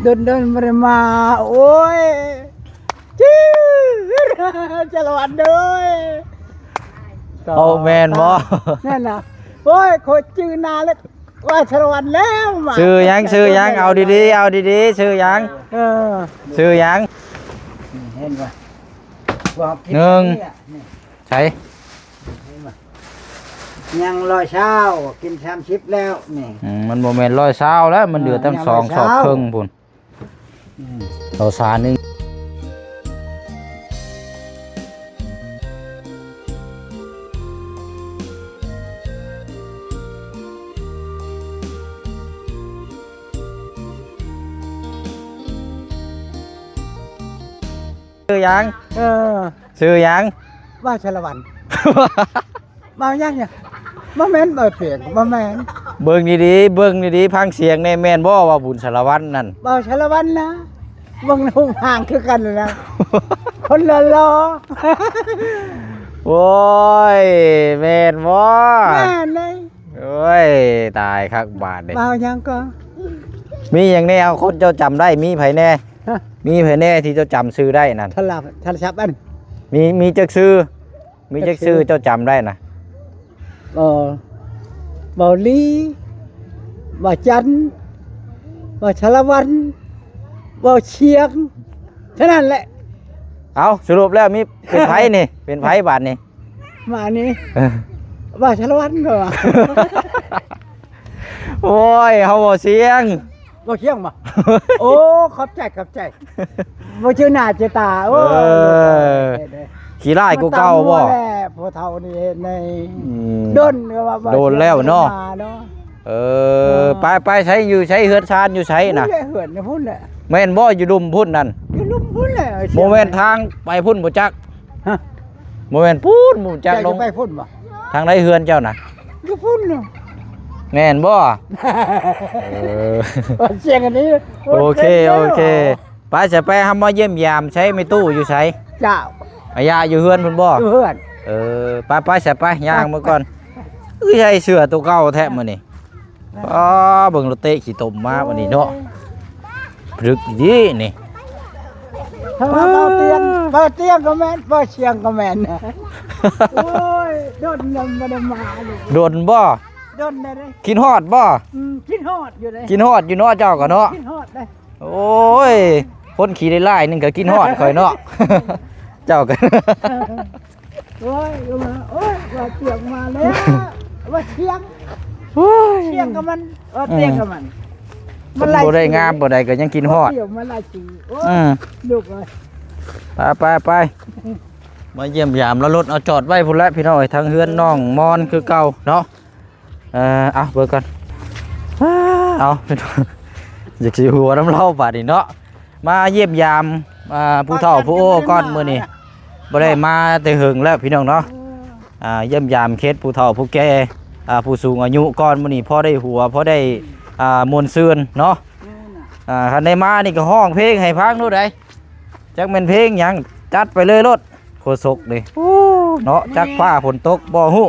ດົນໆບໍ່ໄດ້ມາ. ໂອ້ຍ ຈື່ ສາລະວັນເດີຍ. ເອົາແມ່ນບໍ່? ແມ່ນລະ. ໂອ້ຍ ຂ້ອຍຈື່ໜ້າແລ້ວ ວ່າສາລະວັນແລ້ວ. ຊື່ຫຍັງ? ຊື່ຫຍັງ? ເອົາດີໆ ເອົາດີໆ ຊື່ຫຍັງ? ເອີ ຊື່ຫຍັງ? ເຫັນບໍ່? ໜຶ່ງ ໃສ ຍັງຮ້ອຍຊາວ ກິນສາມສິບແລ້ວນີ້. ອືມ ມັນບໍ່ແມ່ນຮ້ອຍຊາວແລ້ວ ມັນເຫຼືອຕັ້ງສອງຊອກເຄິ່ງພຸ້ນ. ອືມ ເຂົ້າສານໜຶ່ງ ຊື່ຫຍັງ? ເອີ ຊື່ຫຍັງ? ວ່າສາລະວັນ. ເວົ້າຫຍັງ? ບໍ່ແມ່ນ ບໍ່ແມ່ນ ບໍ່ແມ່ນ. ເບິ່ງດີໆ ເບິ່ງດີໆ ຟັງສຽງແດ່ ແມ່ນບໍ່ວ່າບຸນສາລະວັນນັ້ນ? ເວົ້າສາລະວັນນະ ເບິ່ງຮູບຮ່າງຄືກັນນະ ຄົນຫຼໍ່ໆ. ໂອ້ຍ ແມ່ນບໍ່? ແມ່ນເດ້. ໂອ້ຍ ຕາຍຄັກບາດນີ້. ເວົ້າຫຍັງກໍ? ມີຫຍັງແດ່ ເອົາ ຄົນເຈົ້າຈຳໄດ້ ມີໃຜແດ່? ຮະ? ມີໃຜແດ່ທີ່ເຈົ້າຈຳຊື່ໄດ້ນັ້ນ? ໂທລະ ໂທລະສັບອັນ ມີ ມີຈັກຊື່? ມີຈັກຊື່ເຈົ້າຈຳໄດ້ນະ? ເອີ ເບົາຫຼີ ເບົາຈັນ ເບົາສາລະວັນ ເບົາຊຽງ ເທົ່ານັ້ນແຫຼະ. ເອົາ ສະຫຼຸບແລ້ວມີ ເປັນໃຜນີ້? ເປັນໃຜບາດນີ້? ມານີ້ ເອີ ເບົາສາລະວັນກໍວ່າ. ໂອ້ຍ ເຮົາເວົ້າສຽງ ບໍ່ຄຽງບໍ່? ໂອ້ ຂອບໃຈ ຂອບໃຈ. ບໍ່ເຈີໜ້າເຈີຕາ. ໂອ້ ເອີ ຂີ້ຮ້າຍກວ່າເກົ່າບໍ່? ແຫຼະ ພໍ່ເຖົ້ານີ້ເຮັດໃນ ອືມ ດົນກໍວ່າ ດົນແລ້ວເນາະ. ເອີ ເອີ ໄປ ໄປໃສ ຢູ່ໃສ ເຮືອນຊານຢູ່ໃສນະ? ພຸ້ນແຫຼະ ເຮືອນຢູ່ພຸ້ນແຫຼະ. ແມ່ນບໍ່? ຢູ່ລຸ່ມພຸ້ນນັ້ນ ຢູ່ລຸ່ມພຸ້ນແຫຼະ. ບໍ່ແມ່ນທາງໄປພຸ້ນບໍ່ຈັກ? ຮະ? ບໍ່ແມ່ນພຸ້ນ ບໍ່ຈັກ ເຈົ້າ ລົງ ໄປພຸ້ນບໍ່? ທາງໃດເຮືອນເຈົ້ານະ? ຢູ່ພຸ້ນນະ. ແມ່ນບໍ່? ເອີ ສຽງອັນນີ້ ໂອເຄ ໂອເຄ. ໄປ ສະໄປ ເຮົາມາຢ້ຽມຢາມໃສ ແມ່ຕູ້ຢູ່ໃສ? ເຈົ້າ ອາຍາຢູ່ເຮືອນພຸ້ນບໍ່? ຢູ່ເຮືອນ. ເອີ ໄປ ໄປ ສະໄປ ຍ່າງມາກ່ອນ. ເອີ ໃສ່ເສື້ອໂຕເກົ່າແທ້ມື້ນີ້. ອໍ ເບິ່ງລົດເຕະຂີ້ຕົມມາບັດນີ້ເນາະ. ໂອ້ຍ ພຶກດີນີ້. ຖ້າວ່າເບົາຕຽງ ເບົາຕຽງກໍແມ່ນ ເບົາຊຽງກໍແມ່ນ. ໂອ້ຍ ດົນນຳບໍ່ໄດ້ມາເລີຍ. ດົນບໍ່? ດົນແລ້ວເດ້. ຄິດຮອດບໍ່? ອືມ ຄິດຮອດຢູ່ເດ້. ຄິດຮອດຢູ່ເນາະ ເຈົ້າກໍເນາະ. ຄິດຮອດເດ້. ໂອ້ຍ ຄົນຂີ້ໄດ້ຫຼາຍໜຶ່ງກໍຄິດຮອດຂ້ອຍເນາະ ເຈົ້າກໍ. ໂອ້ຍ ໂອ້ຍ ວ່າຕຽງມາແລ້ວ ວ່າຊຽງ ໂອ້ຍ ຊຽງກັບມັນ ວ່າຕຽງກັບມັນ ມັນບໍ່ໄດ້ງາມປານໃດກໍຍັງກິນຮອດ ຕຽງມາຫຼາຍປີ. ໂອ້ຍ ອືມ ລູກເອີຍ ໄປໆໆ ມາຢ້ຽມຢາມລະລົດ ເອົາຈອດໄວ້ພຸ້ນແຫຼະພີ່ນ້ອງເອີຍ ທາງເຮືອນນ້ອງມອນຄືເກົ່າເນາະ. ເອີ ເອົາເບິ່ງກ່ອນ ເອົາ ຢາກຊິຫົວນຳລາວບາດນີ້ເນາະ. ມາຢ້ຽມຢາມ ອ່າ ຜູ້ເຖົ້າຜູ້ໂອ້ກ່ອນມື້ນີ້ ບໍ່ໄດ້ມາແຕ່ເຫິງແລ້ວພີ່ນ້ອງເນາະ. ອ່າ ຢ້ຽມຢາມເຂດຜູ້ເຖົ້າຜູ້ແກ່ ອ່າ ຜູ້ສູງອາຍຸກ່ອນ ມື້ນີ້ພໍໄດ້ຫົວ ພໍໄດ້ ອ່າ ມ່ວນຊື່ນເນາະ. ອ່າ ຄັນໄດ້ມານີ້ກໍຮ້ອງເພງໃຫ້ຟັງໂລດໃດ໋ ຈັກແມ່ນເພງຫຍັງ ຈັດໄປເລີຍໂລດ. ໂຄສົກນີ້ ໂອ້ ເນາະ ຈັກຟ້າຝົນຕົກບໍ່ຮູ້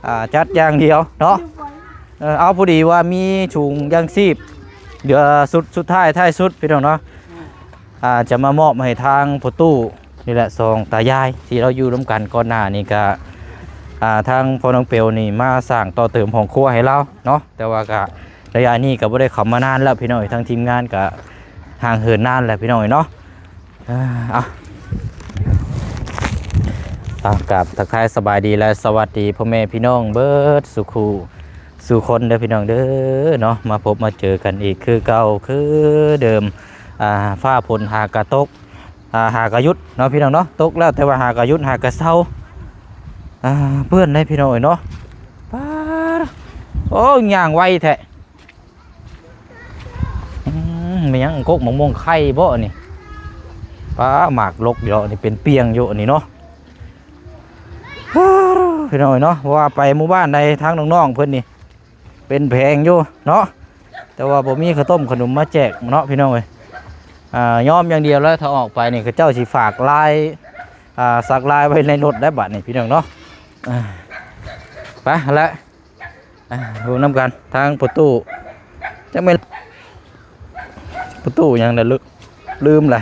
ອ່າ ຈັດຢ່າງດຽວເນາະ. ເອີ ເອົາ ພໍດີວ່າມີຖົງຢາງຊີບ ເຫຼືອຊຸດສຸດທ້າຍທ້າຍສຸດພີ່ນ້ອງເນາະ ອ່າ ຈະມາມອບໃຫ້ທາງພໍ່ຕູ້ນີ້ແຫຼະ ສອງຕາຍາຍທີ່ລາວຢູ່ນຳກັນກ່ອນໜ້ານີ້ ກະ ອ່າ ທາງພໍ່ນ້ອງເປວນີ້ມາສ້າງຕໍ່ເຕີມຫ້ອງຄົວໃຫ້ລາວເນາະ. ແຕ່ວ່າກະໄລຍະນີ້ກະບໍ່ໄດ້ເຂົ້າມານານແລ້ວພີ່ນ້ອງເອີຍ ທາງທີມງານກະຫ່າງເຫີນນານແລ້ວພີ່ນ້ອງເອີຍເນາະ. ເອີ ເອົາ ເອົາ ກາບທັກທາຍສະບາຍດີ ແລະ ສະຫວັດດີພໍ່ແມ່ພີ່ນ້ອງເບິດສູ່ຄູ່ສູ່ຄົນເດີພີ່ນ້ອງເດີເນາະ. ມາພົບມາເຈີກັນອີກຄືເກົ່າຄືເດີມ ອ່າ ຟ້າຝົນຫາກະຕົກ ອ່າ ຫາກະຢຸດເນາະພີ່ນ້ອງເນາະ. ຕົກແລ້ວແຕ່ວ່າຫາກະຢຸດ ຫາກະເຊົາ. ອ່າ ເປື້ອນເດ້ພີ່ນ້ອງເອີຍເນາະ. ປາດ ໂອ້ ຍ່າງໄວແທ້. ອືມ ແມ່ນຫຍັງ ກົກໝາກມ່ວງໄຂ່ບໍ່ນີ້? ປາ ໝາກລົກຢູ່ດອກນີ້ ເປັນປ່ຽງຢູ່ອັນນີ້ເນາະ. ພີ່ນ້ອງເອີຍເນາະ ວ່າໄປໝູ່ບ້ານໃດ ທາງນ້ອງໆເພິ່ນນີ້ເປັນແພງຢູ່ເນາະ ແຕ່ວ່າບໍ່ມີເຂົ້າຕົ້ມຂະໜົມມາແຈກເນາະ ພີ່ນ້ອງເອີຍ. ອ່າ ຍອມຢ່າງດຽວແລ້ວ ຖ້າອອກໄປນີ້ ເຂົາເຈົ້າຊິຝາກລາຍ ອ່າ ສັກລາຍໄວ້ໃນລົດແລ້ວບາດນີ້ ພີ່ນ້ອງເນາະ. ອ່າ ໄປຫັ້ນແຫຼະ. ອ່າ ເບິ່ງນຳກັນ ທາງພໍ່ຕູ້ ຈັກແມ່ນ ປ ຕູ້ຫຍັງນະ ລືມ ລືມລະ.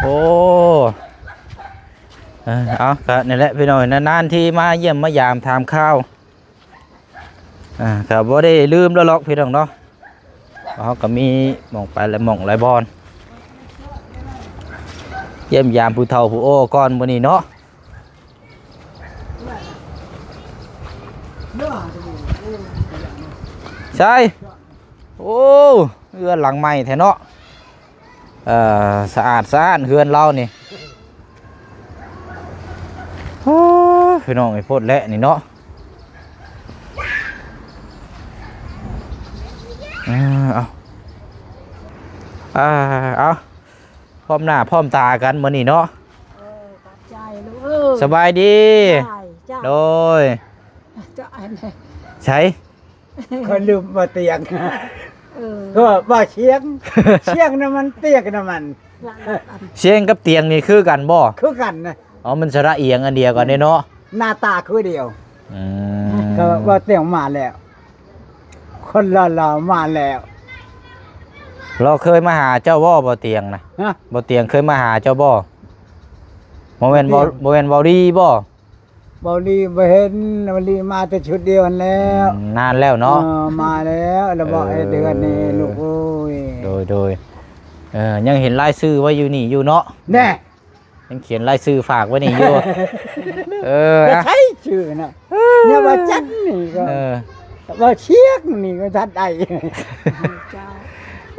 ໂອ້ ເອີ ເອົາ ກະນີ້ແຫຼະພີ່ນ້ອງ ນານໆທີມາຢ້ຽມມາຢາມຖາມຂ່າວ. ອ່າ ກໍບໍ່ໄດ້ລືມແລ້ວຫຼອກພີ່ນ້ອງເນາະ ເຮົາກໍມີໝ່ອງໄປຫຼາຍໝ່ອງຫຼາຍບ່ອນ ຢ້ຽມຢາມຜູ້ເຖົ້າຜູ້ໂອ້ກ່ອນມື້ນີ້ເນາະ. ໃສ ໂອ້ ເຮືອນຫຼັງໃໝ່ແທ້ເນາະ. ເອີ ສະອາດສະອ້ານເຮືອນລາວນີ້. ໂອ້ຍ ພີ່ນ້ອງເອີຍ ໂພດແຫຼະນີ້ເນາະ. ເອີ ເອົາ ອ່າ ເອົາ ພ້ອມໜ້າພ້ອມຕາກັນມື້ນີ້ເນາະ. ເອີ ຂອບໃຈລູກເອີຍ. ສະບາຍດີ. ໂດຍ ເຈົ້າອັນ ໃສ ຂ້ອຍລືມວ່າຕຽງ. ເອີ ກໍວ່າຊຽງ ຊຽງນະມັນ ຕຽງນະມັນ. ຊຽງກັບຕຽງນີ້ຄືກັນບໍ່? ຄືກັນນະ. ອໍ ມັນສະຫຼະອຽງອັນດຽວກັນເດ້ເນາະ ໜ້າຕາຄືດຽວ. ອືມ ກໍວ່າຕຽງມາແລ້ວ ຄົນຫຼໍ່ໆມາແລ້ວ. ລາວເຄີຍມາຫາເຈົ້າບໍ່ ບໍ່ຕຽງນະ? ຮະ? ບໍ່ຕຽງເຄີຍມາຫາເຈົ້າບໍ່? ບໍ່ແມ່ນບໍ່ ບໍ່ຕຽງ ບໍ່ແມ່ນເວົ້າດີບໍ່? ເວົ້າລີບໍ່ເຫັນ ເວົ້າລີມາແຕ່ຊຸດດຽວຫັ້ນແລ້ວ. ອືມ ນານແລ້ວເນາະ. ເອີ ມາແລ້ວ ລະບອກ ເອີ ເດືອນນີ້ລູກເອີຍ. ໂດຍ ໂດຍ ເອີ ຍັງເຫັນລາຍຊື່ໄວ້ຢູ່ນີ້ຢູ່ເນາະ. ແນ່ ຍັງຂຽນລາຍຊື່ຝາກໄວ້ນີ້ຢູ່. ເອີ ໃຊ້ຊື່ນະ ເອີ ເນາະ ວ່າຈັນນີ້ກໍ ເອີ ວ່າຊຽງນີ້ກໍທັນໄດ້. ເຈົ້າ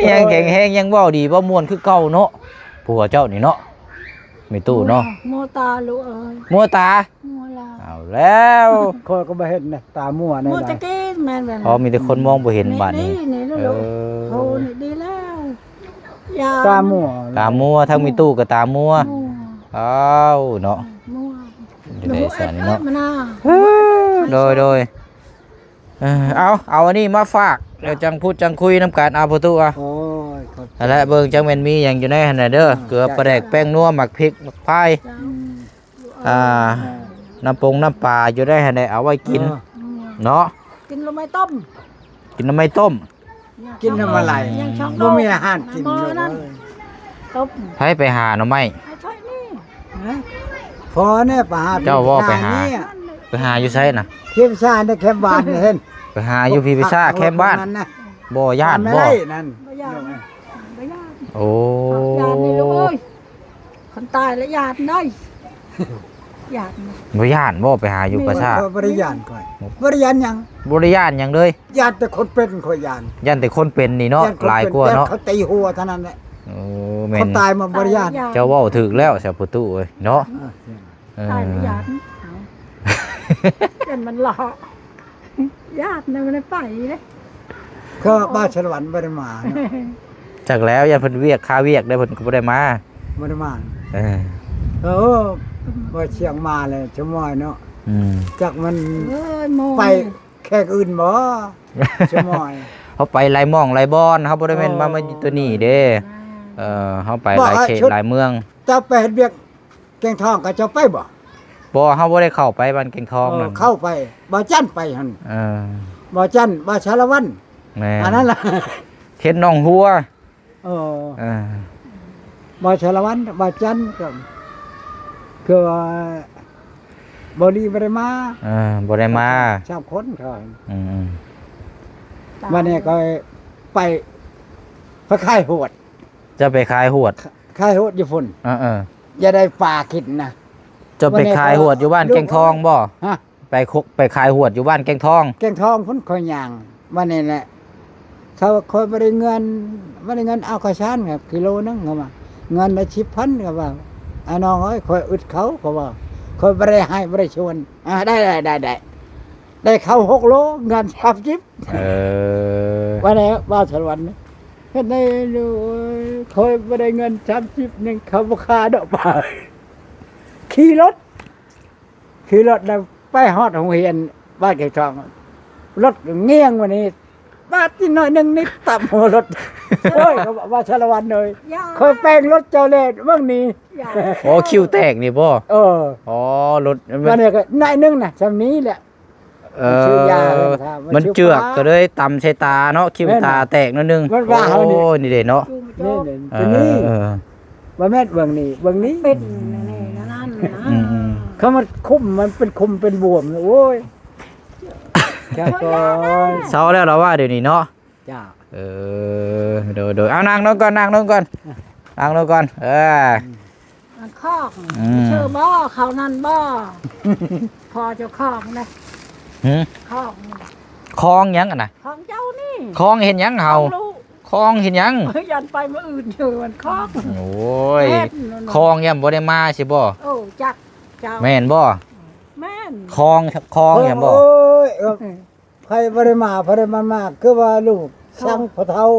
ຍັງແຂງແຮງ ຍັງເວົ້າດີເວົ້າມ່ວນຄືເກົ່າເນາະ ຜົວເຈົ້ານີ້ເນາະ. ມີຕູ້ເນາະ ມົວຕາລູກເອີຍ ມົວຕາ. ມົວລະ ເອົາແລ້ວ ຂ້ອຍກໍບໍ່ເຫັນນະ ຕາມົວໃນ ມົວຕະກີ້ແມ່ນແລ້ວ. ອໍ ມີແຕ່ຄົນມອງບໍ່ເຫັນບາດນີ້. ນີ້ ນີ້ລູກ ເອີ ໂອ້ ນີ້ດີແລ້ວ ຕາມົວ ຕາມົວ ທັງມີຕູ້ກໍຕາມົວ. ມົວ ອ້າວເນາະ ມົວ ເປັນຈັ່ງໃດຊັ້ນເນາະ. ໂດຍ ໂດຍ. ເອີ ເອົາ ເອົາອັນນີ້ມາຝາກ ແລ້ວຈັ່ງພູດຈັ່ງຄຸຍນຳກັນ. ເອົາ ພໍ່ຕູ້ ເອົາ. ໂອ້ຍ ຂອບໃຈ. ຫັ້ນແຫຼະ ເບິ່ງຈັກແມ່ນມີຫຍັງຢູ່ໃນຫັ້ນນະເດີ. ເອີ ເກືອ ປາແດກ ແປ້ງນົວ ໝາກພິກ ໝາກພາຍ ອືມ ອ່າ ເອີ ນ້ຳປົງນ້ຳປາຢູ່ໃນຫັ້ນແຫຼະ ເອົາໄວ້ກິນ ເອີ ເນາະ. ກິນໜໍ່ໄມ້ຕົ້ມ ກິນໜໍ່ໄມ້ຕົ້ມ. ກິນນຳອາໄລ ຍັງຊ່ອງ ບໍ່ມີອາຫານກິນ ໝໍ່ນັ້ນ ເອີຍ ຕົ້ມ. ໃຜໄປຫາໜໍ່ໄມ້? ໃຫ້ຊ່ອຍນີ້ ຮະ? ພໍແນ່ ໄປຫາ ເຈົ້າບໍ່ໄປຫາ ໄປຫາຢູ່ໃສນະ? ພີພິຊາໃນແຄມບ້ານເຫັນ ໄປຫາຢູ່ພີພິຊາແຄມບ້ານ. ບໍ່ຢ້ານບໍ່? ບໍ່ຢ້ານ ບໍ່ຢ້ານ. ໂອ້ ຢ້ານນີ້ລູກເອີຍ. ຄັນຕາຍລະຢ້ານໄດ໋ ຢ້ານ. ບໍ່ຢ້ານບໍ່ ໄປຫາຢູ່ປ່າຊ້າ? ບໍ່ໄດ້ຢ້ານຂ້ອຍ ບໍ່ໄດ້ຢ້ານຫຍັງ ບໍ່ໄດ້ຢ້ານຫຍັງເລີຍ. ຢ້ານແຕ່ຄົນເປັນຂ້ອຍຢ້ານ ຢ້ານແຕ່ຄົນເປັນນີ້ເນາະ ຢ້ານຄົນເປັນ ຫຼາຍກວ່າເນາະ ຢ້ານເຂົາຕີຫົວເທົ່ານັ້ນແຫຼະ. ໂອ້ ແມ່ນ ຄົນຕາຍມາບໍ່ໄດ້ຢ້ານ. ເຈົ້າເວົ້າຖືກແລ້ວຊະ ພໍ່ຕູ້ເອີຍເນາະ. ເອີ ເອີ ຕາຍລະຢ້ານ ຢ້ານມັນຫຼອກ. ຢ້ານນະ ມັນໄປເດ້ ຄືວ່າບ່າວສາລະວັນບໍ່ໄດ້ມາເນາະ. ຈັກແລ້ວ ຢ້ານເພິ່ນວຽກ ຄາວຽກເດ້ ເພິ່ນກໍບໍ່ໄດ້ມາ ບໍ່ໄດ້ມາ. ເອີ ເອີ ວ່າຊຽງມາແລ້ວຊະມອຍເນາະ. ອືມ ຈັກມັນ ເອີຍ ໄປແຂກອື່ນບໍ່ຊະມອຍ. ເຮົາໄປຫຼາຍໝ່ອງຫຼາຍບ່ອນ ເຮົາບໍ່ໄດ້ແມ່ນມາ ເອີ ມາຢູ່ຕົວນີ້ເດ້. ເອີ ເຮົາໄປຫຼາຍເຂດຫຼາຍເມືອງ. ເຈົ້າໄປເຮັດວຽກ ແກງທອງ ເຂົາເຈົ້າໄປບໍ່? ບໍ່ ເຮົາບໍ່ໄດ້ເຂົ້າໄປບ້ານແກງທອງ. ເອີ ນັ້ນ ເຂົ້າໄປ ບ່າວຈັນໄປຫັ້ນ. ເອີ ບ່າວຈັນ ບ່າວສາລະວັນ. ແມ່ນ ອັນນັ້ນລະ ເຂດໜອງຫົວ. ເອີ ເອີ ບ່າວສາລະວັນ ບ່າວຈັນ ກໍ ຄືວ່າ ບໍ່ລີບໍ່ໄດ້ມາ. ເອີ ບໍ່ໄດ້ມາ ສາມຄົນເຂົາ. ອືມ ບັດນີ້ຂ້ອຍໄປ ໄປຂາຍຫວດ. ເຈົ້າໄປຂາຍຫວດ? ຂາຍຫວດຢູ່ພຸ້ນ. ເອີໆ ຢ່າໄດ້ປາກິນນະ. ເຈົ້າໄປຂາຍຫວດຢູ່ບ້ານແກງທອງບໍ່? ຮະ? ໄປ ໄປຂາຍຫວດຢູ່ບ້ານແກງທອງ. ແກງທອງພຸ້ນຂ້ອຍຍ່າງ ບັດນີ້ແຫຼະ ເຂົາ ຂ້ອຍບໍ່ໄດ້ເງິນ ບໍ່ໄດ້ເງິນ ເອົາເຂົ້າສານກິໂລໜຶ່ງ ເຂົາວ່າ ເງິນລະສິບພັນ ເຂົາວ່າ ອ້າຍນ້ອງເອີຍ ຂ້ອຍອຶດເຂົ້າ ເຂົາວ່າ ຂ້ອຍບໍ່ໄດ້ໃຫ້ ບໍ່ໄດ້ຊວນ. ອ່າ ໄດ້ ໄດ້ ໄດ້ ໄດ້ ໄດ້ເຂົ້າຫົກໂລ ເງິນສາມສິບ. ເອີ ວ່າແລ້ວ ບ່າວສາລະວັນ ເຮັດໄດ້ລູກເອີຍ ຂ້ອຍບໍ່ໄດ້ເງິນສາມສິບໜຶ່ງ ເຂົາບໍ່ຄ່າດອກປາ. ຂີ່ລົດ ຂີ່ລົດແລ້ວໄປຮອດໂຮງຮຽນບ້ານແກງທອງ ລົດກໍງຽງມານີ້ ບາດນິດໜ້ອຍໜຶ່ງນີ້ຕຳຫົວລົດ. ໂອ້ຍ ເຂົາວ່າ ສາລະວັນເອີຍ ຂ້ອຍແປງລົດເຈົ້າແລ້ວເບິ່ງນີ້. ອໍ ຄິ້ວແຕກນີ້ບໍ່? ເອີ ອໍ ລົດ ບັດນີ້ກໍໜ້ອຍໜຶ່ງນະ ຊ່ຳນີ້ແຫຼະ. ເອີ ມັນເຈື່ອກກໍເລີຍຕຳໃສ່ຕາເນາະ ຄິ້ວຕາແຕກໜ້ອຍໜຶ່ງ. ໂອ້ຍ ນີ້ເດ້ເນາະ ນີ້ເດ້ ເອີ ຕົວນີ້ ບໍ່ແມ່ນເບິ່ງນີ້ ເບິ່ງນີ້ ເປັນນັ້ນ ອືມໆ ເຂົາມາຄຸມ ມັນເປັນຂຸມເປັນບວມ ໂອ້ຍ ເຊົາແລ້ວລະວ່າດຽວນີ້ເນາະ. ຈ້າ ເອີ ໂດຍໆ ເອົາ ນັ່ງລົງກ່ອນ ນັ່ງລົງກ່ອນ ນັ່ງລົງກ່ອນ ເອີ ອັນຄອກ ອືມ ຊື່ບໍ່ ເຂົານັ້ນບໍ່ ພໍ່ເຈົ້າຄອກນະ ຫື ຄອກນີ້ ຄອງຫຍັງຫັ້ນນະ ຂອງເຈົ້ານີ້ ຄອງເຮັດຫຍັງເຮົາ ຂອງລູກ ຄອງເຮັດຫຍັງ ເອີ ຢ້ານໄປມື້ອື່ນເຈີມັນຄອກ ໂອ້ຍ ແມ່ນ ຄອງຢ້ານບໍ່ໄດ້ມາຊິບໍ່ ໂອ້ ຈັກເຈົ້າ ແມ່ນບໍ່ ແມ່ນ ຄອງ ຄອງຫຍັງບໍ່ ໂອ້ຍ ເອີ ໃຜບໍ່ໄດ້ມາ ໃຜໄດ້ມາ ມາ ຄືວ່າລູກ ເອີ ສັງພໍ່ເຖົ້າ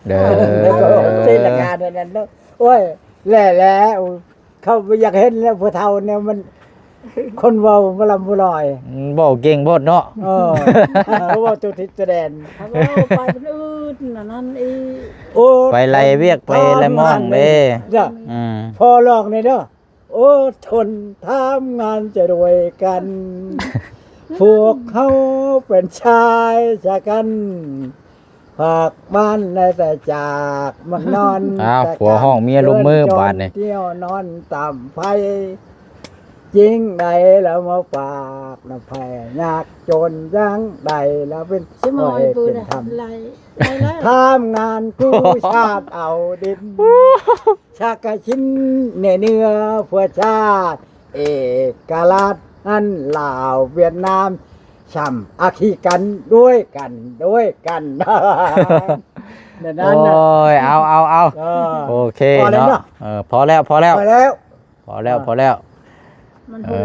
ເດີ ເອີ ເປັນລາຄານັ້ນເນາະ ໂອ້ຍ ແຫຼະໆ ເຂົາບໍ່ຢາກເຫັນແລ້ວ ຜູ້ເຖົ້າແນວມັນ ຄົນເວົ້າບໍ່ລຳບໍ່ລອຍ ອືມ ເວົ້າເກັ່ງໂພດເນາະ ເອີ ເວົ້າຕົວທິດຕົວແດນ ເວົ້າໄປເປັນອື່ນ ອັນນັ້ນອີກ ໂອ້ ໄປໄລ່ວຽກໄປໄລ່ໝ້ອງເດ້ ອືມ ພໍລອງນີ້ເດີ. ອົດທົນທຳງານຈະດ້ວຍກັນ ພວກເຮົາເປັນຊາຍຊະກັນ ພາກບ້ານໄດ້ແຕ່ຈາກມັກນອນ ອ້າວ ຜົວຮ້ອງເມຍລົງມືບາດນີ້ ທ່ຽວນອນຕາມໄຟ ຈິງໃດລະມາຝາກນຳໃຜ ຍາກຈົນຢ່າງໃດລະເປັນ ຊິມອຍ ເປັນທຳ ທຳງານກູ້ຊາດເອົາດິນ ຊາກກະຊິນແໜ້ເນື້ອເພື່ອຊາດ ເອກະລາດນັ້ນລາວຫວຽດນາມ ສາມັກຄີກັນ ດ້ວຍກັນ ດ້ວຍກັນ ແນວນັ້ນນະ ໂອ້ຍ ເອົາ ເອົາ ເອົາ ເອີ ໂອເຄເນາະ ພໍແລ້ວເນາະ ເອີ ພໍແລ້ວ ພໍແລ້ວ ພໍແລ້ວ ພໍແລ້ວ ມັນ ເອີ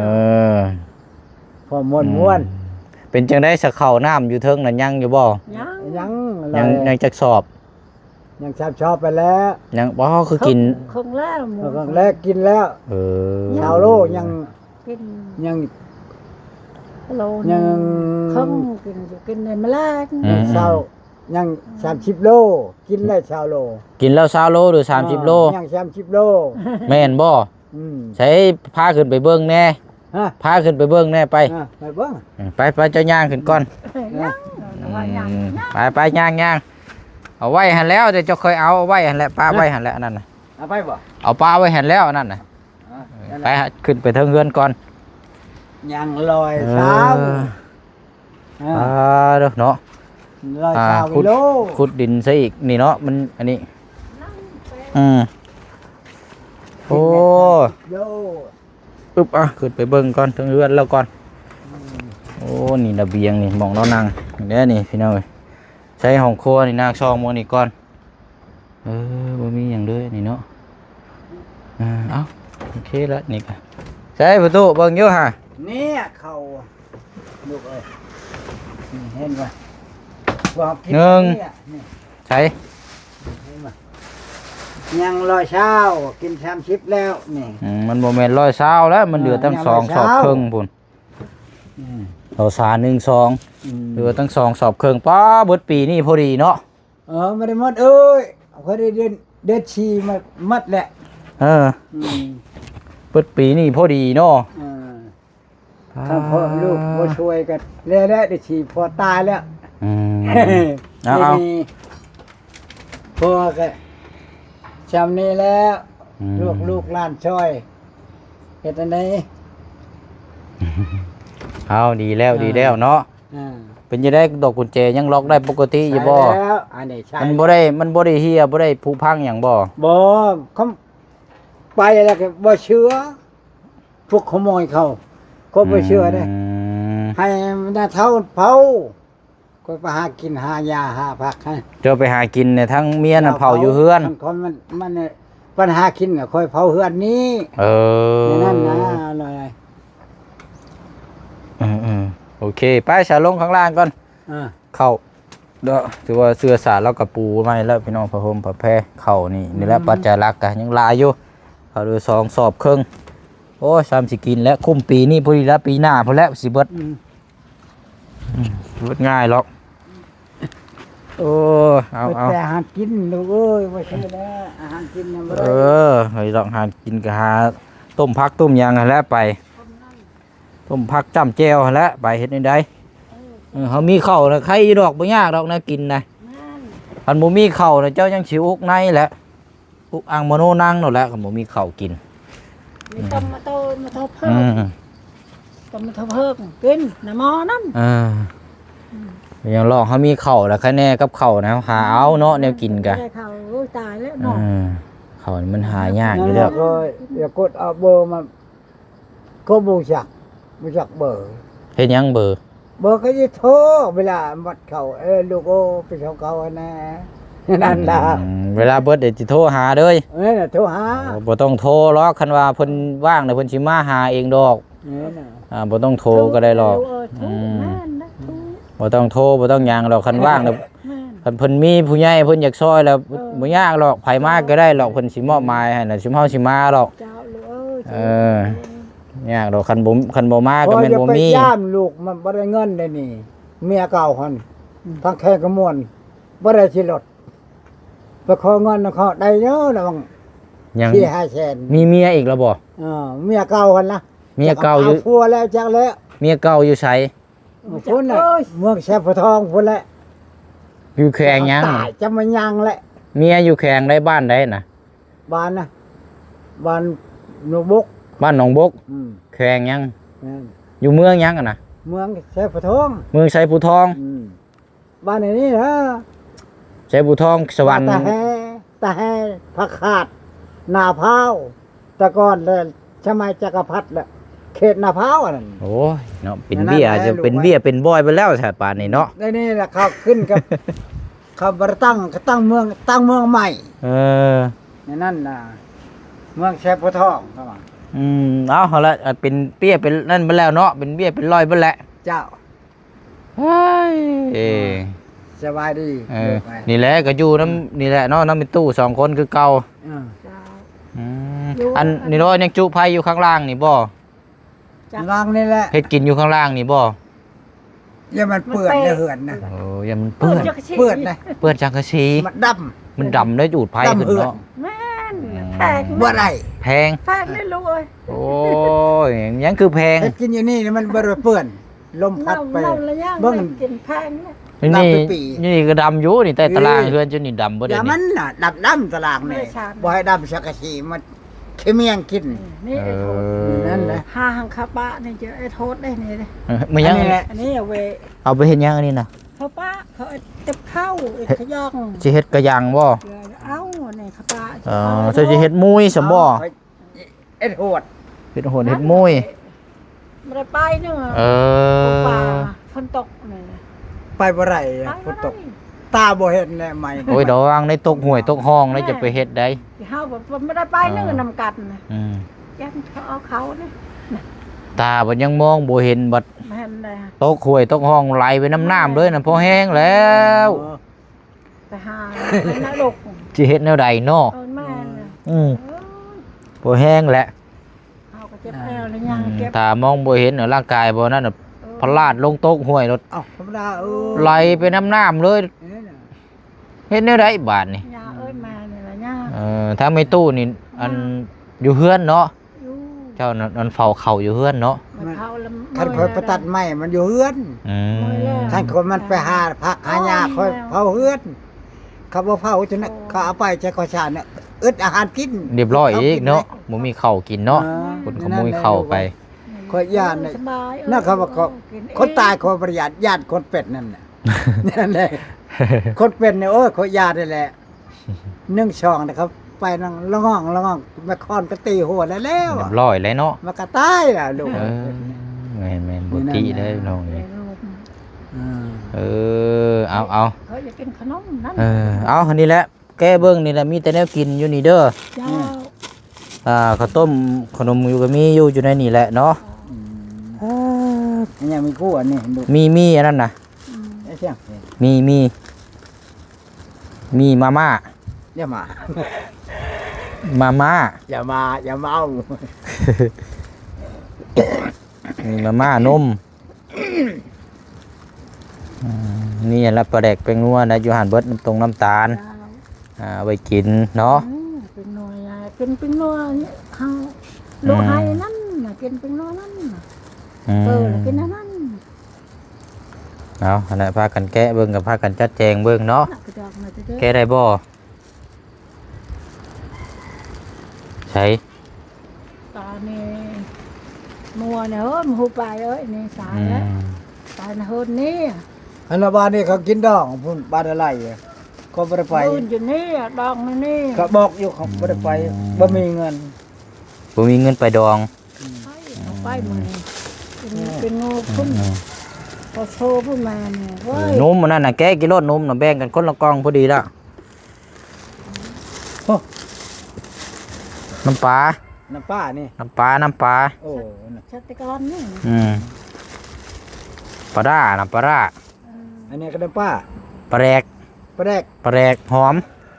ພໍມ່ວນໆ ອືມ ເປັນຈັ່ງໃດສະ ເຂົ້ານ້ຳຢູ່ເທິງນັ້ນຍັງຢູ່ບໍ່? ຍັງ ຍັງ ຍັງຈັກສອບ? ຍັງສາມຊອບໄປແລ້ວ ຍັງບໍ່ ຄືກິນ ເຄິ່ງແລ້ວ ເຄິ່ງແລ້ວກິນແລ້ວ ເອີ ຊາວໂລ ຍັງກິນ ຍັງໂລ ຍັງ ຍັງເຄິ່ງກິນ ກິນໃນມະແລງ ອືມ ຊາວ ຍັງສາມສິບໂລ ກິນແລ້ວຊາວໂລ ກິນແລ້ວຊາວໂລ ຫຼື ສາມສິບໂລ ເອີ ຍັງສາມສິບໂລ ແມ່ນບໍ່? ອືມ ໃສ ພາຂຶ້ນໄປເບິ່ງແດ່ ຮະ ພາຂຶ້ນໄປເບິ່ງແດ່ໄປ ເອີ ໄປເບິ່ງ ເອີ ໄປ ໄປ ເຈົ້າຍ່າງຂຶ້ນກ່ອນ ເອີ ອືມ ໄປ ໄປ ຍ່າງ ຍ່າງ ເອົາໄວ້ຫັ້ນແລ້ວ ດຽວເຈົ້າຄ່ອຍເອົາ ເອົາໄວ້ຫັ້ນແຫຼະ ປະໄວ້ຫັ້ນແຫຼະ ອັນນັ້ນນະ ເອົາໄປບໍ່? ເອົາປະໄວ້ຫັ້ນແລ້ວ ອັນນັ້ນນະ ເອີ ໄປ ຂຶ້ນໄປເທິງເຮືອນກ່ອນ ຍັງຮ້ອຍຊາວ ເອີ ອ່າ ອ່າເດີເນາະ ຮ້ອຍຊາວ ອ່າ ຂຸດ ກິໂລ ຂຸດດິນໃສ່ອີກນີ້ເນາະ ມັນອັນນີ້ ອືມ ໂອ້ ຂຶ້ນໄປສາມສິບໂລ ອຶບ ອ່ະ ຂຶ້ນໄປເບິ່ງກ່ອນ ເທິງເຮືອນລາວກ່ອນ ອືມ ໂອ້ ນີ້ລະບຽງນີ້ ໝ່ອງລາວນັ່ງແດ່ນີ້ ພີ່ນ້ອງເອີຍ ໃສ່ຫ້ອງຄົວນີ້ ນາງຊ່ອງໝ່ອງນີ້ກ່ອນ ເອີ ບໍ່ມີຫຍັງເລີຍນີ້ເນາະ ເອີ ເອົ້າ ໂອເຄລະນີ້ກະ ໃສ່ປະຕູເບິ່ງຢູ່ຫາ ນີ້ເຂົ້າ ລູກເອີຍ ນີ້ເຫັນບໍ່ ບໍ່ເອົາກິນ ໜຶ່ງ ນີ້ ໃສ່ ເຫັນບໍ່ ຍັງຮ້ອຍຊາວ ກິນສາມສິບແລ້ວນີ້ ອືມ ມັນບໍ່ແມ່ນຮ້ອຍຊາວແລ້ວ ມັນເຫຼືອຕັ້ງ ເອີ ສອງຊອບເຄິ່ງພຸ້ນ ອືມ ເຂົ້າສານໜຶ່ງຊອງ ອືມ ເຫຼືອຕັ້ງສອງຊອບເຄິ່ງ ປ້າ ເບິດປີນີ້ພໍດີເນາະ ເອີ ບໍ່ໄດ້ໝົດເອີຍ ຂ້ອຍໄດ້ເດືອນ ເດືອນສີ່ໝົດ ໝົດແຫຼະ ເອີ ອືມ ເບິດປີນີ້ພໍດີເນາະ ເອີ ຖ້າພໍ່ລູກບໍ່ຊ່ວຍກໍແລ້ວແຫຼະ ໄດ້ສີ່ພໍ່ຕາຍແລ້ວ ອືມ ເອົາ ພໍ່ກໍຊ່ຳນີ້ແລ້ວ ອືມ ລູກ ລູກຫຼານຊ່ອຍ ເຮັດອັນໃດ ເອົາ ດີແລ້ວ ເອີ ດີແລ້ວເນາະ ອ່າ ເປັນຈັ່ງໃດ ດອກກຸນແຈຍັງລັອກໄດ້ປົກກະຕິຢູ່ບໍ່? ໃຊ້ແລ້ວ ອັນນີ້ໃຊ້ ມັນບໍ່ໄດ້ ມັນບໍ່ໄດ້ເຫ່ຍ ບໍ່ໄດ້ຜຸພັງຫຍັງບໍ່? ບໍ່ ຄຳ ໄປແລ້ວກໍບໍ່ເຊື່ອ ພວກຂະໂມຍເຂົາ ກໍບໍ່ເຊື່ອເດ້ ອືມ ໃຫ້ນາເຖົ້າເຝົ້າ ຂ້ອຍໄປຫາກິນຫາຫຍ້າຫາຜັກໃຫ້ ເຈົ້າໄປຫາກິນນະ ທັງເມຍນະເຝົ້າຢູ່ເຮືອນ ຄັນມັນ ມັນ ມັນ ບັນຫາກິນກໍຂ້ອຍເຝົ້າເຮືອນນີ້ ເອີ ແນວນັ້ນນະ ເອີ ເອີ ໂອເຄ ໄປຊະ ລົງຂ້າງລ່າງກ່ອນ ອ່າ ເຂົ້າ ເນາະ ຖືວ່າເຊື້ອສາລາວກະປູໃໝ່ແລ້ວພີ່ນ້ອງ ຜ້າຫົ່ມຜ້າແພ ເຂົ້ານີ້ ນີ້ແຫຼະ ອືມ ປັດໄຈຫຼັກກະຍັງຫຼາຍຢູ່ ເຂົ້າເດືອສອງຊອບເຄິ່ງ ໂອ້ຍ ຊ້ຳຊິກິນແລ້ວ ຄຸ້ມປີນີ້ພໍດີລະ ປີໜ້າພຸ້ນແຫຼະຊິເບິດ ອືມ ອືມ ເບິດງ່າຍຫຼອກ ໂອ້ ເອົາ ເອົາ ແຕ່ອາຫານກິນລູກເອີຍ ບໍ່ຊື່ແລ້ວ ອາຫານກິນຍັງບໍ່ໄດ້ ເອີ ໄປດອກ ອາຫານກິນກະຫາຕົ້ມຜັກຕົ້ມຫຍັງຫັ້ນແຫຼະໄປ ຕົ້ມຜັກຈ້ຳແຈ່ວຫັ້ນແຫຼະ ໄປເຮັດແນວໃດ ເອີ ເຮົາມີເຂົ້ານະ ໄຄຢູ່ດອກ ບໍ່ຍາກດອກແນວກິນນະ. ແມ່ນ. ຄັນບໍ່ມີເຂົ້ານະ ເຈົ້າຍັງຊິອຸກໃນແຫຼະ ອຸກອັ່ງມະໂນນັງໂລດແຫຼະ ຄັນບໍ່ມີເຂົ້າກິນ. ມີຕຳມະໂຕ ມະໂຕເພິກ ອືມ ຕຳມະໂຕເພິກກິນ ນ້ຳໝໍ້ນັ້ນ. ເອີ ອືມ ຍັງລອກ ເຮົາມີເຂົ້າແລ້ວ ໃຄແນ່ກັບເຂົ້ານະ ເຮົາຫາເອົາເນາະ ແນວກິນກະ ໄດ້ເຂົ້າ. ໂອ້ຍ ຕາຍແລ້ວເນາະ. ເອີ ເຂົ້ານີ້ມັນຫາຍາກຢູ່ແລ້ວ. ຂ້ອຍຢາກກົດເອົາເບີມາ ກໍບໍ່ຈັກ ບໍ່ຈັກເບີ. ເຮັດຫຍັງເບີ? ເບີກໍຊິໂທເວລາໝົດເຂົ້າ ເອີ ລູກໂອ້ ໄປສົ່ງເຂົ້າຫັ້ນນະ ນັ້ນລະ. ອືມ ເວລາເບິດເດຊິໂທຫາເລີຍ. ເອີ ໂທຫາ. ໂອ້ ບໍ່ຕ້ອງໂທຫຼອກ ຄັນວ່າເພິ່ນວ່າງແລ້ວເພິ່ນຊິມາຫາເອງດອກ. ເອີນະ. ອ່າ ບໍ່ຕ້ອງໂທກໍໄດ້ຫຼອກ. ໂທ ອືມ ແມ່ນນະ ໂທ ບໍ່ຕ້ອງໂທ ບໍ່ຕ້ອງຫຍັງດອກ ຄັນວ່າງແລ້ວ ແມ່ນ. ຄັນເພິ່ນມີຜູ້ໃຫຍ່ເພິ່ນຢາກຊ່ອຍແລ້ວ ເອີ ບໍ່ຍາກດອກ ໃຜມາກໍໄດ້ດອກ ເພິ່ນຊິມອບໝາຍໃຫ້ນະ ຊຸມເຮົາຊິມາດອກ. ເຈົ້າ ເອີ ເອີ ຍາກດອກ ຄັນບໍ່ ຄັນບໍ່ມາກໍແມ່ນບໍ່ມີ. ຢ່າໄປຢ້ານລູກ ມັນບໍ່ໄດ້ເງິນໄດນີ້ ເມຍເກົ່າຫັ້ນ ອືມ ທາງແຂກຂະມວນ ບໍ່ໄດ້ຂີ່ລົດ ໄປຂໍເງິນນຳເຂົາໄດ້ເດີ ລະວັງ ຍັງສີ່ຫ້າແສນ. ມີເມຍອີກແລ້ວບໍ່? ເອີ ເມຍເກົ່າຫັ້ນລະ ເມຍເກົ່າຢູ່ ຈັກເອົາຜົວແລ້ວຈັກແລ້ວ. ເມຍເກົ່າຢູ່ໃສ? ພຸ້ນແຫຼະ ເມືອງແຊໂພທອງພຸ້ນແຫຼະ. ຢູ່ແຂວງຫຍັງ? ຕາຍຈະມາຍັງແຫຼະ. ເມຍຢູ່ແຂວງໃດ ບ້ານໃດນະ? ບ້ານນະ ບ້ານໜອງບົກ. ບ້ານໜອງບົກ. ອືມ ແຂວງຫຍັງ? ແມ່ນ. ຢູ່ເມືອງຫຍັງຫັ້ນນະ? ເມືອງໄຊໂພທອງ. ເມືອງໄຊພູທອງ. ອືມ ບ້ານອັນນີ້ນະ ໄຊພູທອງ ສະຫວັນ. ຕາແຮ ຕາແຮ ຜັກຂາດ ນາພ້າວ ແຕ່ກ່ອນແລ້ວ ສະໄໝຈັກກະພັດແລ້ວ ເຂດນາພ້າວອັນນັ້ນ. ໂອ້ຍເນາະ ເປັນເບ້ຍ ຈະເປັນເບ້ຍເປັນບອຍໄປແລ້ວຊະປານນີ້ເນາະ. ໃນນີ້ລະເຂົາຂຶ້ນກັບ ເຂົາບໍ່ໄດ້ຕັ້ງ ກໍຕັ້ງເມືອງ ຕັ້ງເມືອງໃໝ່. ເອີ ໃນນັ້ນນະ ເມືອງແຊໂພທອງເຂົາວ່າ. ອືມ ເອົາ ເອົາລະ ເປັນເບ້ຍເປັນນັ້ນໄປແລ້ວເນາະ ເປັນເບ້ຍເປັນລອຍໄປແລ້ວ. ເຈົ້າ. ເຮີ້ຍ ເອີ ສະບາຍດີ. ເອີ ນີ້ແຫຼະ ກໍຢູ່ນຳ ອືມ ນີ້ແຫຼະເນາະ ນຳແມ່ຕູ້ສອງຄົນຄືເກົ່າ. ເອີ ເຈົ້າ. ອືມ ຢູ່ ອັນນີ້ເນາະ ຍັງຈຸໄຟຢູ່ຂ້າງລ່າງນີ້ບໍ່? ຂ້າງລ່າງນີ້ແຫຼະ ເຮັດກິນຢູ່ຂ້າງລ່າງນີ້ບໍ່? ຢ່າມັນເປື້ອນໃນເຮືອນນະ. ໂອ້ ຢ່າມັນເປື້ອນ ເປື້ອນຈັງກະສີ ເປື້ອນນະ ເປື້ອນສັງກະສີ ມັນດຳ ມັນດຳໄດ້ ຈູດໄຟຂຶ້ນເນາະ. ແມ່ນ ອືມ ແພງ ບໍ່ໄດ້ ແພງ ແພງເດ້ລູກເອີຍ. ໂອ້ຍ ຫຍັງຄືແພງ? ເຮັດກິນຢູ່ນີ້ມັນບໍ່ໄດ້ເປື້ອນ ລົມພັດໄປ ເບິ່ງ ກິນແພງນະ. ນີ້ ນີ້ກໍດຳຢູ່ນີ້ ແຕ່ຕາລ່າງເຮືອນເຈົ້ານີ້ດຳບໍ່ໄດ້ນີ້? ມັນນະ ດຳ ດຳຕາລ່າງນີ້ ບໍ່ໃຫ້ດຳສັງກະສີ ມັນ ຂີ້ເມຍງກິນ. ນີ້ ເອີ ອັນນັ້ນນະ ຫາຫັງຄາປະນີ້ເຈົ້າ ໄອ້ໂທດເດ້ນີ້ເດ້. ເອີ ມັນຫຍັງ ອັນນີ້ແຫຼະ ອັນນີ້ເອົາໄວ້ ເອົາໄປເຮັດຫຍັງອັນນີ້ນະ? ເຂົາປະ ເຂົາເຮັດກັບເຂົ້າ ເຮັດຂະຫຍັງ. ຊິເຮັດກະຫຍັງບໍ່? ເອົາ ນີ້ຂະປະ. ເອີ ເຈົ້າຊິເຮັດມຸ້ຍຊັ້ນບໍ່? ເຮັດໂຫດ ເຮັດໂຫດ ເຮັດມຸ້ຍ. ບໍ່ໄດ້ໄປເນາະ. ເອີ ຝົນຕົກນີ້ ໄປບໍ່ໄດ້ ໄປບໍ່ໄດ້ ຝົນຕົກ ຕາບໍ່ເຫັນແລ້ວໄໝ້. ໂອ້ຍ ລະວັງໃນຕົກຫ້ວຍຕົກຮ່ອງ ແມ່ນ ແລ້ວຈະໄປເຮັດໃດ. ເຮົາບໍ່ ບໍ່ໄດ້ໄປເນີນຳກັນນະ. ອືມ ຢ້ານເຂົາເອົາເຂົານີ້ ຕາບັດຍັງມອງບໍ່ເຫັນບັດ. ແມ່ນແຫຼະ ຕົກຫ້ວຍຕົກຮ່ອງໄຫຼໄປນຳນ້ຳເລີຍນະ ພໍແຮງແລ້ວ. ເອີ ໄປຫາໃນນະລົກ ຊິເຮັດແນວໃດເນາະ? ເອີ ແມ່ນ. ອືມ ເອີ ພໍແຮງແຫຼະ ເຮົາກໍເຈັບແອວແລ້ວ ອືມ ຍ່າງເຈັບ ຕາມອງບໍ່ເຫັນ ຮ່າງກາຍບໍ່ນັ້ນນະ ເອີ ພະລາດລົງຕົກຫ້ວຍໂລດ. ເອົ້າ ທຳມະດາ ເອີ ໄຫຼໄປນຳນ້ຳເລີຍ. ເອີ ເຮັດແນວໃດບາດນີ້? ຍ່າເອີຍ ແມ່ນີ້ລະຍ່າ. ເອີ ທາງແມ່ຕູ້ນີ້ ອັນ ຢູ່ເຮືອນເນາະ. ຢູ່ ເຈົ້ານັ້ນ ອັນເຝົ້າເຂົ້າຢູ່ເຮືອນເນາະ. ມັນເຜົາລະ ຄັນຂ້ອຍໄປຕັດໄມ້ມັນຢູ່ເຮືອນ. ອືມ ເມື່ອຍແລ້ວ ຄັນຄົນມັນໄປຫາຜັກຫາຫຍ້າ ຂ້ອຍເຝົ້າເຮືອນ. ເຂົາບໍ່ເຝົ້າຈັ່ງນັ້ນ ເຂົາເອົາໄປໃສ່ຂ້າວສານ ອຶດອາຫານກິນ ຮຽບຮ້ອຍອີກເນາະ. ບໍ່ມີເຂົ້າກິນເນາະ. ເອີ ຄົນຂະໂມຍເຂົ້າໄປ. ຂ້ອຍຢ້ານນະ ສະບາຍ ນະ ເຂົາວ່າ ເອີ ຄົນຕາຍຂ້ອຍບໍ່ໄດ້ຢ້ານ ຢ້ານຄົນເປັນນັ້ນນະ. ນັ້ນແຫຼະ ຄົນເປັນນີ້ ໂອ້ຍ ຂ້ອຍຢ້ານນີ້ແຫຼະ. ໜຶ່ງສອງນະ ເຂົາໄປນຳລະງ່ອງລະງ່ອງ ແມ່ຄ້ອນກໍຕີຫົວແລ້ວ ຮຽບຮ້ອຍແລ້ວເນາະ. ມັນກໍຕາຍແລ້ວລູກ. ເອີ ແມ່ນໆ ບໍ່ຕິເດ້ນ້ອງນີ້. ເອີ ເອີ ເອົາ ເອົາ ເຂົາຢາກກິນຂະໜົມນັ້ນ. ເອີ ເອົາ ອັນນີ້ແຫຼະ ແກະເບິ່ງນີ້ແຫຼະ ມີແຕ່ແນວກິນຢູ່ນີ້ເດີ. ເຈົ້າ. ອ່າ ເຂົ້າຕົ້ມ ຂະໜົມຢູ່ກໍມີຢູ່ ຢູ່ໃນນີ້ແຫຼະເນາະ. ອືມ ເອີ ອັນຫຍັງມີຄູ່ອັນນີ້ ມີ ມີອັນນັ້ນນະ. ອືມ ມີ ມີ ມີມາມ່າ. ຢ່າມາ ມາມ່າ. ຢ່າມາ ຢ່າມາເອົາ. ມີມາມ່າ ນົມ. ອືມ ນີ້ລະປາແດກແປ້ງນົວນະ ຢູ່ຫັ້ນເບິດ ນ້ຳຕົງນ້ຳຕານ. ເຈົ້າ. ອ່າ ໄວ້ກິນເນາະ. ອືມ ແປ້ງນົວ ເປັນແປ້ງນົວເຮົາ ອືມ ລູກໄຫ້ນັ້ນນະ ກິນແປ້ງນົວນັ້ນນະ. ອືມ ເອີ ແລ້ວກິນອັນນັ້ນ. ເອົາ ຫັ້ນແຫຼະ ພາກັນແກະເບິ່ງ ກັບພາກັນຈັດແຈງເບິ່ງເນາະ. ແກະໄດ້ບໍ່? ໃສ? ປານີ້ ມົວນະເຮີ້ຍ ໝູ່ປາເອີຍ ນີ້ສາຍແລ້ວ. ອືມ ປານະເຮີ້ນນີ້ ອັນນະ ບ້ານນີ້ເຂົາກິນດອງພຸ້ນ ບ້ານອະໄລ ເຂົາບໍ່ໄດ້ໄປ. ມື້ນຢູ່ນີ້ ດອງນີ້ ເຂົາບອກຢູ່ ເຂົາບໍ່ໄດ້ໄປ. ອືມ ບໍ່ມີເງິນ ບໍ່ມີເງິນໄປດອງ. ອືມ ໄປ ເຂົາໄປມື້ນີ້ ເປັນ ເປັນໂງພຸ້ນ. ອືມ ເຂົາໂຊພຸ້ນມານີ້. ເອີ ໂອ້ຍ ນົມອັນນັ້ນນະ ແກະກິນໂລດ ນົມນະ ແບ່ງກັນຄົນລະກ່ອງພໍດີລະ. ໂອ້ ນ້ຳປາ ນ້ຳປານີ້ ນ້ຳປາ ນ້ຳປາ. ໂອ້ ສັດ ສັດຕະກອນນີ້. ອືມ ປາດ້າ ນ້ຳປາດ້າ. ເອີ ອັນນີ້ກໍນ້ຳປາ ປາແດກ ປາແດກ ປາແດກຫອມ.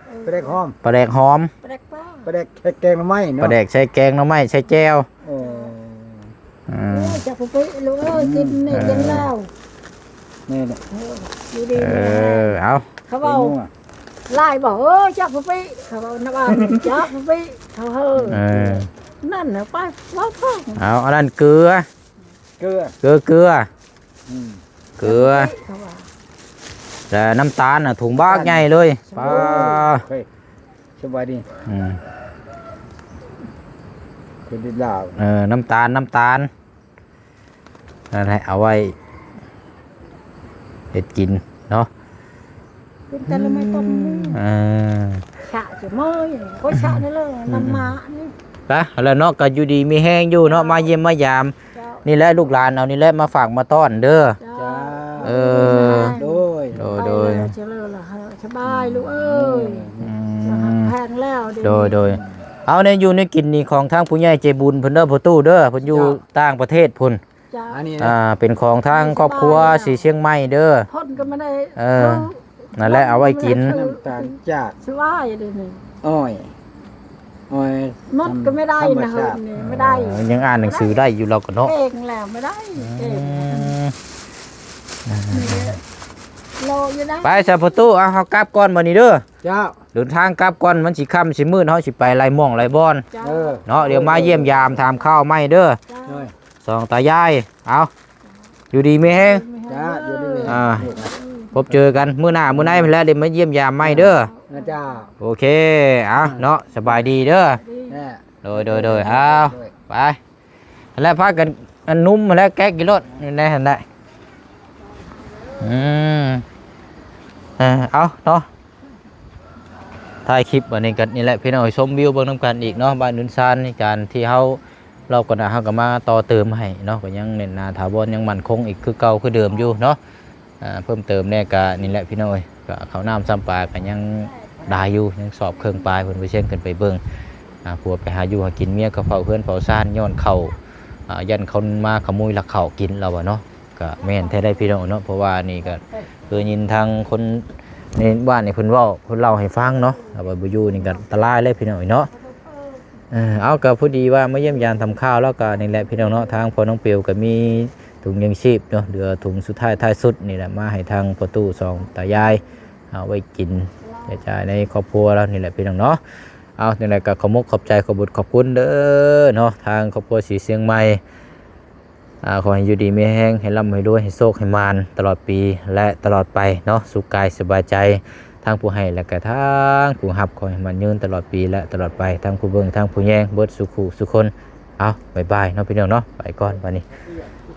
ເອີ ປາແດກຫອມ ປາແດກຫອມ ປາແດກປາ ປາແດກໃສ່ແກງໜໍ່ໄມ້ເນາະ ປາແດກໃສ່ແກງໜໍ່ໄມ້ ໃສ່ແຈ່ວ. ໂອ້ ອືມ ໂອ້ຍ ຈັກຜູ້ປີ້ລູກເອີຍ ກິນແນ່ ເອີ ກິນແລ້ວ ນີ້ແຫຼະ. ເອີ ຢູ່ດີ ເອີ ມີແຮງ ເອົາ ເຂົາເວົ້າຫຼາຍບໍ່? ເອີ ຈັກຜູ້ປີ້ ເຂົາເວົ້ານຳບ້ານ ຈັກຜູ້ປີ້ ເຂົາເຮີ້ ເອີ ນັ້ນນະ ໄປເວົ້າເພິ່ນ. ເອົາ ອັນນັ້ນເກືອ ເກືອ ເກືອ ເກືອ. ອືມ ເກືອ ເຂົາວ່າ ແລະ ນ້ຳຕານນະ ຖົງບັກໃຫຍ່ເລີຍ. ໂອ້ ປາ ເອີຍ ສະບາຍດີ. ອືມ ຄືດິນລາວ ເອີ ນ້ຳຕານ ນ້ຳຕານ ນັ້ນແຫຼະ ເອົາໄວ້ເຮັດກິນເນາະ. ເປັນແຕ່ລະໄມ້ຕົ້ນນີ້ ເອີ ຊະຈະເມີຍ ໂອ້ຍ ຊະນີ້ເລີຍ ອືມ ນ້ຳໝາກນີ້. ໄປ ແລ້ວເນາະ ກໍຢູ່ດີມີແຮງຢູ່ເນາະ ເຈົ້າ ມາຢ້ຽມມາຢາມ. ເຈົ້າ ນີ້ແຫຼະ ລູກຫຼານເອົານີ້ແຫຼະ ມາຝາກມາຕ້ອນເດີ. ເຈົ້າ ເອີ ໂດຍ ໂດຍ ໂດຍ ໄປແລ້ວ ເຈີແລ້ວລະ ສະບາຍລູກເອີຍ. ອືມ ສະຫາກແພງແລ້ວ ໂດຍ ໂດຍ. ເອົາ ແນວຢູ່ແນວກິນນີ້ ຂອງທາງຜູ້ໃຫຍ່ໃຈບຸນເພິ່ນເດີ ພໍ່ຕູ້ເດີ ເພິ່ນຢູ່ ເຈົ້າ ຕ່າງປະເທດພຸ້ນ. ເຈົ້າ ອັນນີ້ ອ່າ ເປັນຂອງທາງຄອບຄົວສີຊຽງໃໝ່ເດີ ເພິ່ນກໍບໍ່ໄດ້ ເອີ ນັ້ນແຫຼະ ເອົາໄວ້ກິນ. ນ້ຳຕານຈາກ ສະບາຍເດນີ້ ອ້ອຍ ອ້ອຍ ໝົດກໍບໍ່ໄດ້ນະ ທຳມະຊາດ ເຮີ້ຍນີ້ບໍ່ໄດ້. ເອີ ຍັງອ່ານໜັງສືໄດ້ຢູ່ ລາວກໍເນາະ ເກັ່ງແລ້ວບໍ່ໄດ້ ອືມ ເກັ່ງ ໂລຢູ່ນະ. ໄປຊະພໍ່ຕູ້ ເອົາ ເຮົາກັບກ່ອນບັດນີ້ເດີ. ເຈົ້າ ເດີນທາງກັບກ່ອນ ມັນຊິຄ່ຳຊິມືດ ເຮົາຊິໄປຫຼາຍໝ່ອງຫຼາຍບ່ອນ. ເຈົ້າ ເອີ ເນາະ ດຽວມາຢ້ຽມຢາມຖາມຂ່າວໃໝ່ເດີ. ເຈົ້າ ໂດຍ ສອງຕາຍາຍ ເອົາ ຢູ່ດີມີແຮງ. ເຈົ້າ ຢູ່ດີມີແຮງ ອ່າ ພົບເຈີກັນມື້ໜ້າມື້ໃນພຸ້ນແຫຼະ ໄດ້ມາຢ້ຽມຢາມໃໝ່ເດີ. ເຈົ້າ ໂອເຄ ເອົາເນາະ ສະບາຍດີເດີ. ໂດຍ ໂດຍ ໂດຍ ເອົາ ໂດຍ ໄປ ຫັ້ນແຫຼະ ພາກັນ ອັນ ນຸ່ມຫັ້ນແຫຼະ ແກະກິນໂລດ ຢູ່ໃນຫັ້ນແຫຼະ. ອືມ ເອີ ເອົາເນາະ ທ້າຍຄລິບອັນນີ້ກໍນີ້ແຫຼະ ພີ່ນ້ອງ ຊົມວິວເບິ່ງນຳກັນອີກເນາະ ບ້ານໜຸນຊານ. ໃນການທີ່ເຮົາ ລອບກ່ອນໜ້າ ເຮົາກໍມາຕໍ່ເຕີມໃຫ້ເນາະ ກໍຍັງແໜ້ນໜາຖາວອນ ຍັງໝັ້ນຄົງອີກຄືເກົ່າຄືເດີມຢູ່ເນາະ. ອ່າ ເພີ່ມເຕີມແດ່ກໍນີ້ແຫຼະ ພີ່ນ້ອງເອີຍ ກໍເຂົ້ານ້ຳຊຳປາກໍຍັງຫຼາຍຢູ່ ຍັງສອບເຄິ່ງປາຍ ເພິ່ນບໍ່ເຊັງຂຶ້ນໄປເບິ່ງ. ອ່າ ຜົວໄປຫາຢູ່ຫາກິນ ເມຍກໍເຝົ້າເຮືອນເຝົ້າຊານ ຍ້ອນເຂົ້າ ອ່າ ຢ້ານຄົນມາຂະໂມຍລັກເຂົ້າກິນ ລາວວ່າເນາະ. ກະແມ່ນແທ້ໄດ໋ພີ່ນ້ອງເນາະ ເພາະວ່ານີ້ກະເຄີຍຍິນທາງຄົນໃນບ້ານນີ້ເພິ່ນເວົ້າ ເພິ່ນເລົ່າໃຫ້ຟັງເນາະ ເອົາໄວ້ບໍ່ຢູ່ນີ້ກະອັນຕະລາຍເລີຍພີ່ນ້ອງເນາະ. ເອີ ເອົາ ກະພໍດີວ່າມາຢ້ຽມຢາມຖາມຂ່າວ ແລ້ວກະນີ້ແຫຼະພີ່ນ້ອງເນາະ ທາງພໍ່ນ້ອງປິວກະມີຖົງຍັງຊີບເນາະ ເຫຼືອຖົງສຸດທ້າຍທ້າຍສຸດນີ້ແຫຼະ ມາໃຫ້ທາງພໍ່ຕູ້ສອງຕາຍາຍ ເອົາໄວ້ກິນໃຊ້ຈ່າຍໃນຄອບຄົວລາວນີ້ແຫຼະພີ່ນ້ອງເນາະ. ເອົາ ຈັ່ງໃດກະຂອບມຸກຂອບໃຈ ຂອບບຸນຂອບຄຸນເດີເນາະ ທາງຄອບຄົວສີຊຽງໃໝ່. ອ່າ ຂໍໃຫ້ຢູ່ດີມີແຮງ ໃຫ້ລ່ຳໃຫ້ລວຍ ໃຫ້ໂຊກໃຫ້ໝານຕະຫຼອດປີ ແລະ ຕະຫຼອດໄປເນາະ ສຸກກາຍສະບາຍໃຈ ທັງຜູ້ໃຫ້ ແລະກະທັງຜູ້ຮັບ ຂໍໃຫ້ໝັ້ນຍືນຕະຫຼອດປີ ແລະ ຕະຫຼອດໄປ ທັງຜູ້ເບິ່ງ ທັງຜູ້ແຍງ ເບິດສູ່ຄູ່ສູ່ຄົນ. ເອົາ ບາຍບາຍເນາະພີ່ນ້ອງເນາະ ໄປກ່ອນບາດນີ້.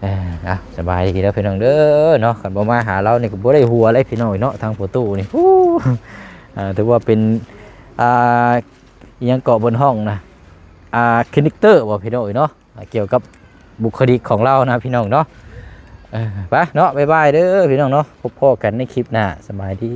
ເອີ ເອົາ ສະບາຍດີເດີພີ່ນ້ອງເດີເນາະ ຄັນບໍ່ມາຫາລາວນີ້ກໍບໍ່ໄດ້ຫົວເລີຍພີ່ນ້ອງເນາະ ທາງພໍ່ຕູ້ນີ້ ເອີ ຖືວ່າເປັນ ອ່າ ອີ່ຫຍັງເກາະ ເພິ່ນຮ້ອງນະ ອ່າ ຄາແຣັກເຕີບໍ່ພີ່ນ້ອງເອີຍເນາະ ອ່າ ກ່ຽວກັບບຸກຄະລິກຂອງລາວນະພີ່ນ້ອງເນາະ. ເອີ ໄປເນາະ ບາຍບາຍເດີພີ່ນ້ອງເນາະ ພົບພໍ້ກັນໃນຄລິບໜ້າ ສະບາຍດີ.